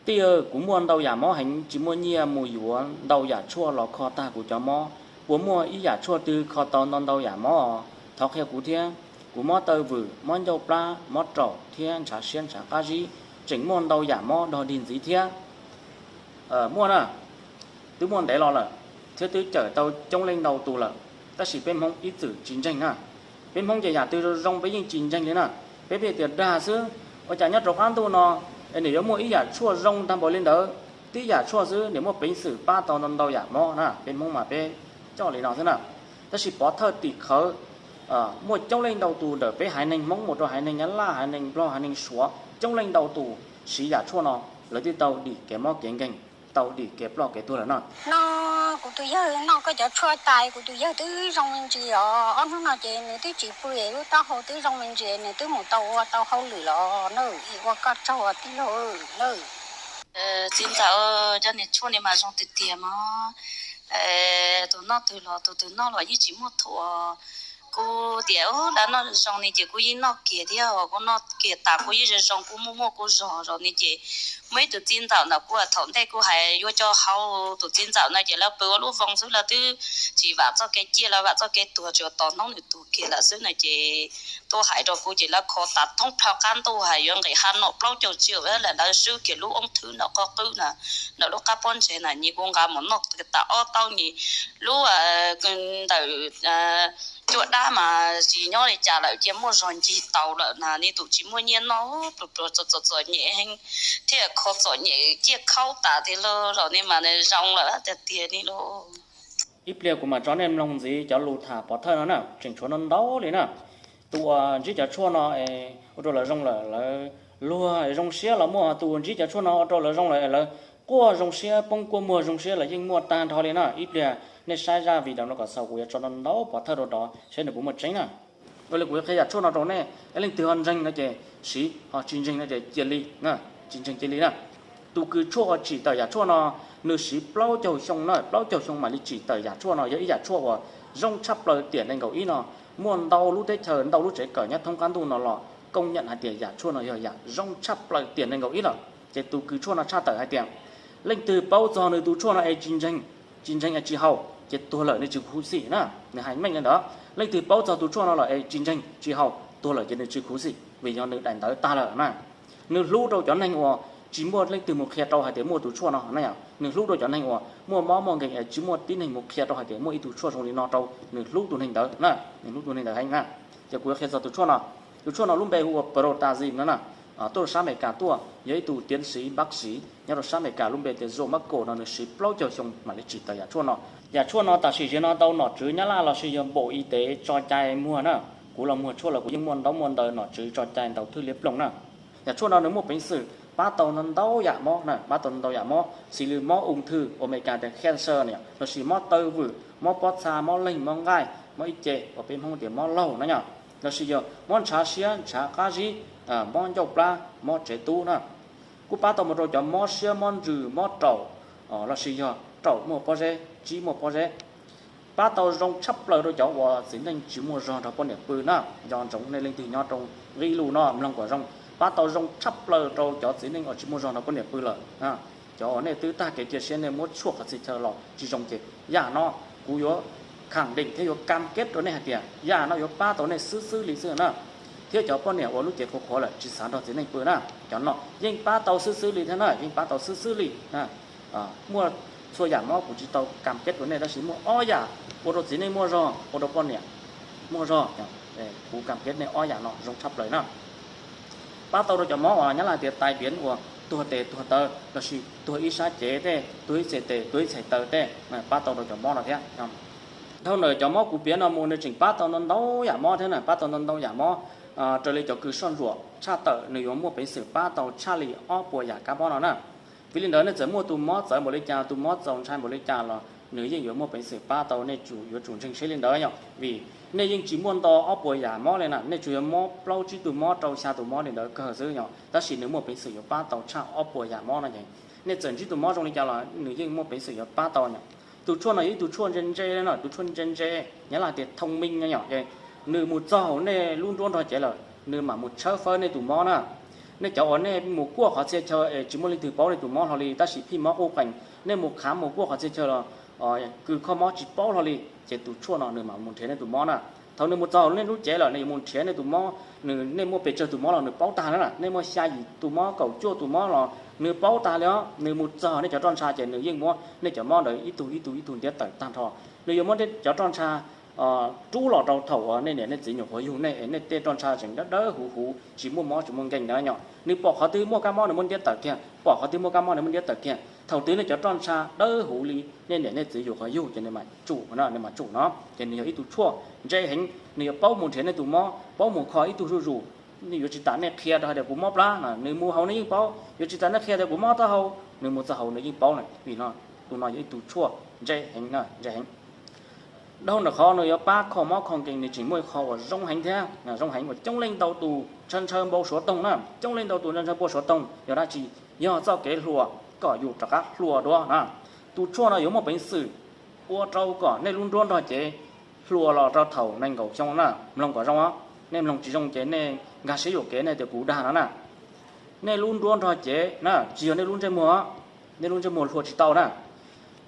Tij, kuv muaj ntau yam mob heev, tsis muaj nyiaj mus yuav ntau yam tshuaj los kho tag kuv cov mob. Puas muaj ib yam tshuaj twg kho tau ntau ntau yam mob? Thov qhia kuv thiab. Kuv mob taw vwm, mob ncauj plab, mob raum thiab ntshav siab ntshav qab zib, tseem muaj ntau yam mob dog dig ntxiv thiab. Muaj na, twb muaj ntev los lawm, thiab twb cawm tau coob leej ntau tus lawm, tab sis peb Hmoob ib txwm tsis ntseeg na. Peb Hmoob ces yam twg zoo peb yeej tsis ntseeg li na. Peb pheej tias dag xwb. Ua cas nyob rau qab ntuj no es nws yuav muaj ib yam tshuaj zoo tag npaum li ntawd, tib yam tshuaj xwb nws muaj peev xwm pab tau ntau ntau yam mob na. Peb Hmoob mas peb coj li no xwb na. Tab sis pov thawj tim khawv, muaj coob leej ntau tus ntawm peb haiv neeg Hmoob mus rau haiv neeg Nyab Laj, haiv neeg Nplog, haiv neeg Suav, coob leej ntau tus siv yam tshuaj no, lawv twb tau dim kev mob kev nkeeg, tau dim kev ploj kev tuag lawm no. No, kuv tus yawg noj koj cov tshuaj tas, kuv tus yawg twb zoo me ntsis os. Ob hnub no ces nws twb tsis pw, lub taub hau twb zoo me ntsis, nws twb mus tau ua tau hauj lwm los na. Ua koj tsaug tij laug na. Txiv ntxawm, cov niag tshuaj ni mas zoo tiag tiag mas. Tus noj twg los tus twg noj los yeej tsis muaj thuam. Kuv tias ub, lawv noj zoo ni ces kuv yeej noj kiag thiab, kuv noj kiag tas kuv yeej zoo zoo, kuv muaj muaj kuv zog zog ni ces muaj ib tug txiv ntxawm ntawm kuv thaum ntej kuv hais yuav coj haus tus txiv ntxawm no ces lawv pw ua lub voo xwb, lawv twb tsis vam txoj kev ciaj, lawv vam txoj kev tuag, tsuas tos hnub nws tuag kiag lawm xwb no ces tuaj hais rau kuv ces lawv kho tas thoob plaws qab ntuj hais yuav nqis ha no plaub caug tsiaum lawm, lawv swb kiag lub oob thwb ntawm qhov qwb na, ntawm lub qab pob ntseg na, nyias kuv nqa mus noj tas ob taub nyias lub ntawm cuaj dab mas tsis nyob li cas lawm, cia muaj zog ncig taus lawm na, nws tus tsis muaj nyiaj noj pluas pluas txom txom nyem heev thiaj kho txom nyem ciaj khaub tas tiag lauj, los ni mas zoo lawm tiag tiag ni lauj. Ib pliag kuv mam tso nej mloog ntxiv cov lus tham pov thawj no na, tseem tshuav no ntau li na. Tus uas ntsib cov tshuaj no ua rau lawv zoo lawm lawv luag zoo siab los muaj, tus uas ntsib cov tshuaj no ua rau lawv zoo lawm lawv quaj zoo siab poob kua muag zoo siab los yeej muaj tag nrho li na. Ib pliag nej saib zaj video no kom xaus kuv yuav tso no ntau pov thawj rau rov saib nws puas muaj tseeb na. Ua li kuv yuav qhia yam tshuaj no rau nej, leej twg ho ntseeg no ces siv, ho tsis ntseeg no ces cia li, tsis ntseeg cia li na. Tus kws tshuaj uas tsim tawm yam tshuaj no, nws siv plaub caug xyoo na, plaub caug xyoo mam li tsim tawm yam tshuaj no, yog ib yam tshuaj uas zoo tshaj plaws tiam nees nkaum ib no. Muaj ntau lub teb chaws ntau lub tsev kawm nyob thoob qab ntuj no los koob nyam hais tias yam tshuaj no yog yam zoo tshaj plaws tiam nees nkaum ib lawm. Ces tus kws tshuaj no tshaj tawm hais tias leej twg paub txog nws tus tshuaj no es tsis ntseeg, tsis ntseeg es tsis haus ces tuag lawm nws tsis khuv xim na. Nws hais meej li ntawd, leej twg paub txog tus tshuaj no lawm es tsis ntseeg tsis haus tuag lawm ces nws tsis khuv xim vim yog nws daim ntawv tag lawm na. Nws hlub rau cov neeg uas tsis muaj leej twg mus qhia rau hais tias muaj tus tshuaj no na. Nws hlub rau cov neeg uas muaj mob muaj nkeeg es tsis muaj tib neeg mus qhia rau hais tias muaj ib tug tshuaj zoo li no rau, nws hlub tus neeg ntawd na, nws hlub tus neeg ntawd heev na. Ces kuv yuav qhia txog tus tshuaj no. Tus tshuaj no lub npe hu ua Protandim no na. Tuaj rau sab Amelikas tuaj, yog ib tug tiav xiv npab xiv nyob rau sab Amelikas lub npe tias Joe Marco no, nws siv plaub caug xyoo mam li tsim tawm yam tshuaj no. Yam tshuaj no tam sim ziag no tau nom tswv Nyab Laj los sis yog npaum i tev tso cai muag na. Kuv los muag tshuaj los kuv yeej muaj ntaub muaj ntawv nom tswv tso cai ntau thwj liab ploog na. Yam tshuaj no nws muaj peev xwm pab tau ntau yam mob na, pab tau ntau yam mob xws li mob ung thư, Amelikas tias cancer no, los sis mob taw vwm, mob pob txha, mob leeg, mob nqaij, mob ib ce uas peb Hmoob tias mob laug na yom, los sis yog mob ntshav siab ntshav qab zib, mob ncauj plab, mob tsev tub na. Kuj pab tau mus rau cov mob siab mob ntsws mob raum, los sis yog raum muaj pob zeb, tsib muaj pob zeb. Pab tau zoo tshaj plaws rau cov uas txiv neej tsis muaj zog nrog poj niam pw na. Nco ntsoov nej leej twg nyob rau nqi lus no mloog kom zoo. Pab tau zoo tshaj plaws rau cov txiv neej uas tsis muaj zog nrog poj niam pw lawm. Cov uas nej twb tag kev cia siab nej muab tshuaj qhov txhia chaw los tsis zoo ces yam no kuv yuav khẳng định thiab yuav cam kết rau nej hais tias yam no yuav pab tau nej xwb xwb li xwb na. Thiab cov poj niam uas lub cev qhuav qhuav lawm tsis xav nrog txiv neej pw na, cov no yeej pab tau xwb xwb li thiab na, yeej pab tau xwb xwb li. Muaj txhua yam mob kuv tsis tau cam kết rau nej, tab sis muaj ob yam ua rau txiv neej muaj zog, ua rau poj niam muaj zog, kuv cam kết nej ob yam no zoo tshaj plaws na. Pab tau rau cov mob uas Nyab Laj tias tai piav uas tuag tes tuag taw los sis tuag ib sab cev tej, tuag ib txhais tes tuag ib txhais taw tej, pab tau rau cov mob no thiab. Dhau ntawm cov mob kuv piav no mus nws tseem pab tau ntau ntau yam mob thiab na, pab tau ntau ntau yam mob. Raws li cov kws soj ntsuam tshaj tawm nws yuav muaj peev xwm pab tau tshaj li ob puas yam kab mob no na. Vim li ntawd nej txawm muaj tus mob txawv npaum li cas, tus mob txaus ntshai npaum li cas los nws yeej yuav muaj peev xwm pab tau, nej yuav tsum ntseeg siab li ntawd yom. Vim nej yeej tsis muaj nto ob puas yam mob li na, nej tsuas yuav mob plaub tsib tug mob rau xya tus mob li ntawd kawg xwb yom, tab sis nws muaj peev xwm yuav pab tau tshaj ob puas yam mob no ces nej txawm ntsib tus mob zoo li cas los nws yeej muaj peev xwm yuav pab tau yom. Tus tshuaj no yog ib tug tshuaj ntse ntse na, tus tshuaj ntse ntse, Nyab Laj tias thông minh no yom, ces nws mus txog hauv nej lub nruab nrog cev lawm nws mam mus tshawb fawb nej tus mob na. Nej cov uas nej mus kuaj qhov txhia chaw es tsis muaj leej twg paub nej tus mob hlo li, tab sis phij mob quj qees, nej mus khav mus kuaj qhov txhia chaw los kws kho mob tsis paub hlo li, ces tus tshuaj no nws mam mus nrhiav nej tus mob na. Thaum nws mus txog nej lub cev lawm, nws yuav mus nrhiav nej tus mob, nws, nej muaj pes tsawg tus mob los nws paub tag na. Nej muaj xya yim tus mob, kaum cuaj tus mob los nws paub tag li os. Nws mus txog nej cov roj ntsha ces nws yeej muab nej cov mob ntawd ib tug ib tug ib tug ntiab tawm tag nrho. Nws yuav muab nej cov roj ntsha rub los rau thaum uas nej niam nej txiv nyuam qhuav yug nej es nej tej roj ntsha tseem dawb dawb huv huv, tsis muaj mob tsis muaj nkeeg ntawd yom. Nws pom qhov twg muaj kab mob nws muab ntiab tawm kiag, pom qhov twg muaj kab mob nws muab ntiab tawm kiag. Thaum twg nej cov roj ntsha dawb huv li nej niam nej txiv nyuam qhuav yug ces nws mam tsum, nws mam tsum no. Ces nws yog ib tug tshuaj ntse heev, nws yuav paub mus nrhiav nej tus mob, paub mus kho ib tug zuj zus. Nws yuav tsis tas nej qhia rau hais tias kuv mob plab, nws mus haus nws yeej paub. Yuav tsis tas nej qhia tias kuv mob taub hau, nws mus txog haus nws yeej paub na. Vim no tus no yog ib tug tshuaj ntse heev, ntse heev. Dhau ntawm qhov nws yuav pab kho mob kho nkees, nws tseem muaj ib qho uas zoo heev thiab, zoo heev uas coob leej ntau tus ntshaw ntshaw npau suav toog na, coob leej ntau tus ntshaw ntshaw npau suav toog yog dab tsi? Yog txoj kev hluas kom yus rov qab hluas dua na. Tus tshuaj no yuav muaj peev xwm ua rau kom nej lub nruab nrog cev hluas los rau thaum nees nkaum xyoo na. Mloog kom zoo, nej mloog tsis zoo ces nej nkag siab yuam kev nej tias kuv dag no na. Nej lub nruab nrog cev na, tsis yog nej lub ntsej muag, nej lub ntsej muag hluas tsis tau na.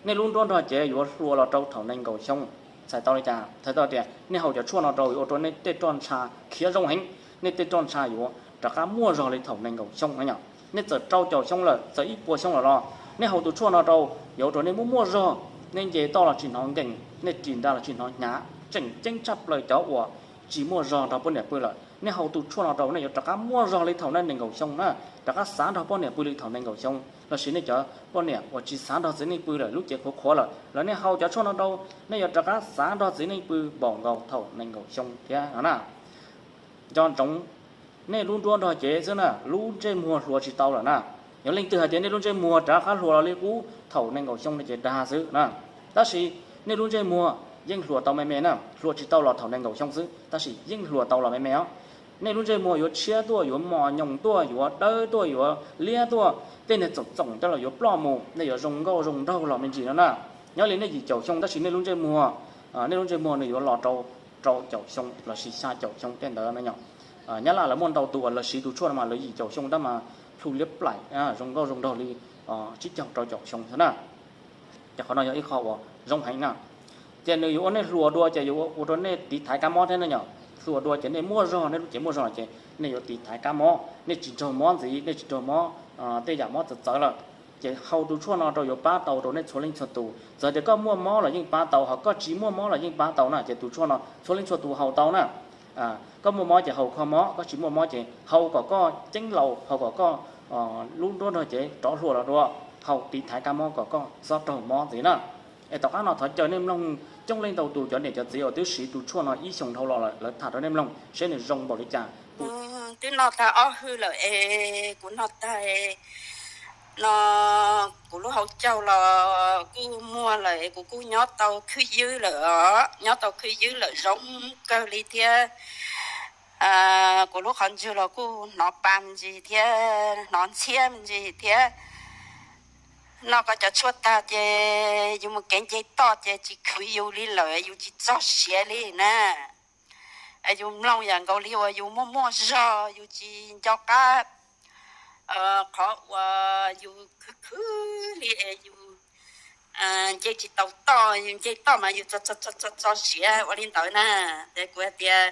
Nej lub nruab nrog cev yuav hluas los rau thaum nees nkaum xyoo. Txhais tau li cas? Txhais tau tias nej haus cov tshuaj no rau yuav ua rau nej tej roj ntsha khiav zoo heev, nej tej roj ntsha yuav rov qab muaj zog li thaum nees nkaum xyoo no yom. Nej txawm rau caum xyoo lawm, txawm ib puas xyoo lawm los nej haus tus tshuaj no rau yuav ua rau nej muaj muaj zog, nej nce toj los tsis hnov nkees, nej ris nra los tsis hnov hnyav, tseem ceeb tshaj plaws cov uas tsis muaj zog nrog poj niam pw lawm. Nej haus tus tshuaj no rau nej yuav rov qab muaj zog li thaum nej nees nkaum xyoo na, rov qab xav nrog poj niam pw li thaum nees nkaum xyoo. Los sis nej cov poj niam uas tsis xav nrog txiv neej pw lawm, lub cev qhuav qhuav lawm, los nej haus cov tshuaj no rau, nej yuav rov qab xav nrog txiv neej pw npaum nkaus thaum nees nkaum xyoo thiab no na. Nco ntsoov, nej lub nruab nrog cev xwb na, lub ntsej muag hluas tsis tau lawm na. Yog leej twg hais tias nej lub ntsej muag rov qab hluas los li qub thaum nees nkaum xyoo no ces dag xwb na. Tab sis nej lub ntsej muag yeej hluas tau me me na, hluas tsis tau los thaum nees nkaum xyoo xwb, tab sis yeej hluas tau los me me os. Nej lub ntsej muag yuav tshiab tuaj, yuav mos nyoos tuaj, yuav dawb tuaj, yuav liab tuaj, tej niag txoom txoom coj los yuav ploj mus, nej yuav zoo nkauj zoo nraug los me ntsis no na. Nyob li nej yim caum xyoo tab sis nej lub ntsej muag, nej lub ntsej muag nws yuav los rau rau caum xyoo los sis xya caum xyoo tej ntawd no yom. Nyab Laj lawv muaj ntau tus uas lawv siv tus tshuaj no mas lawv yim caum xyoo tab mas plhu liab plaim, zoo nkauj zoo nraug li tsib caug rau caum xyoo xwb na. Ces qhov no yog ib qho uas zoo heev na. Ces nws yuav ua nej hluas dua ces yuav ua rau nej tiv thaiv kab mob thiab na yom. Hluas dua ces nej muaj zog, nej lub cev muaj zog ces nej yuav tiv thaiv kab mob, nej tsis raug mob ntxiv, nej tsis raug mob tej yam mob txawv txawv lawm. Ces haus tus tshuaj no rau yuav pab tau rau nej txhua leej txhua tus. Txawm tias koj muaj mob los yeej pab tau, ho koj tsis muaj mob los yeej pab tau na. Ces tus tshuaj no txhua leej txhua tus haus tau na. Koj muaj mob ces haus kho mob, koj tsis muaj mob ces haus kom koj ceeb laus, haus kom koj lub nruab nrog cev rov hluas los dua, haus tiv thaiv kab mob kom koj txhob raug mob ntxiv na. Es tom qab no thov caw nej mloog coob leej ntau tus cov niam cov txiv uas twb siv tus tshuaj no ib xyoos dhau los lawm, lawv tham rau nej mloog seb nws zoo npaum li cas. Twb noj tag ob hwj lawm es kuv noj tag no, kuv lub hauv caug los kuj muag lawm es kuv kuj nyob tau khwb ywb lawm os, nyob tau khwb ywb lawm zoo kawg li thiab. Kuv lub qhov ntswg los kuj hnov pa me ntsis thiab, hnov ntxhiab me ntsis thiab. Noj koj cov tshuaj tag ces yus mus kev nce toj ces tsis khwv yus li lawm, yus tsis txog siav li na. Yus mloog yam nkaus li uas yus muaj muaj zog, yus tsis nco qab qhov uas yus khwv khwv li es yus nce tsis tau toj, yus nce toj mas yus txog siav ua li ntawd na. Ces kuv hais tias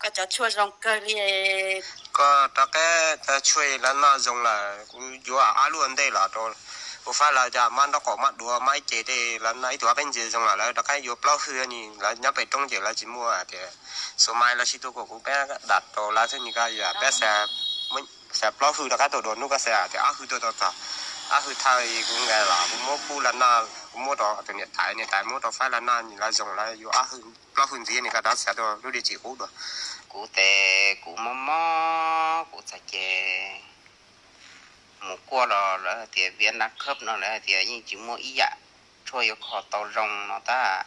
koj cov tshuaj zoo kawg li. Koj rov qab cov tshuaj lawv noj zoo lawm, kuv yuav ob lub ua ntej los rau, kuv faib lawv cov mab nraub qaum mab duav mab ib ce tej lawv noj ib tug ob peb ntsis zoo lawm, lawv rov qab yuav plaub hwj ni, lawv nyob pem roob ces lawv tsis muaj tias xuv mai lawv sib tug kom kuv peb dam rau lawv xwb ni, koj yam peb xav plaub hwj rov qab tuaj dua hnub koj xav tias ob hwj tuaj tau txog, ob hwj thawj kuv nqa los kuv muab pub lawv noj, kuv muab rau tus niam tais, niam tais muab rau faib lawv noj, lawv zoo lawv yuav ob hwj plaub hwj ntxiv ni, koj rov xav tuaj lub dej tsis qub dua. Kuv tes kuv mob mob kuv txhais ces mus kuaj los lawv hais tias viav nav khawb no lawv hais tias yeej tsis muaj ib yam tshuaj yuav kho tau zoo no tab.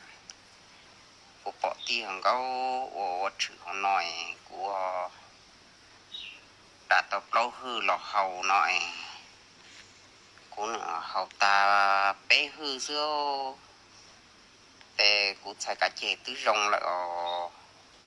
Kuv pom tij hawm nkaub ua ua tshwm hauv no, kuv dam tau plaub hwj los haus no es kuv haus tag peb hwj xwb ces kuv txhais kav ceg twb zoo lawm os.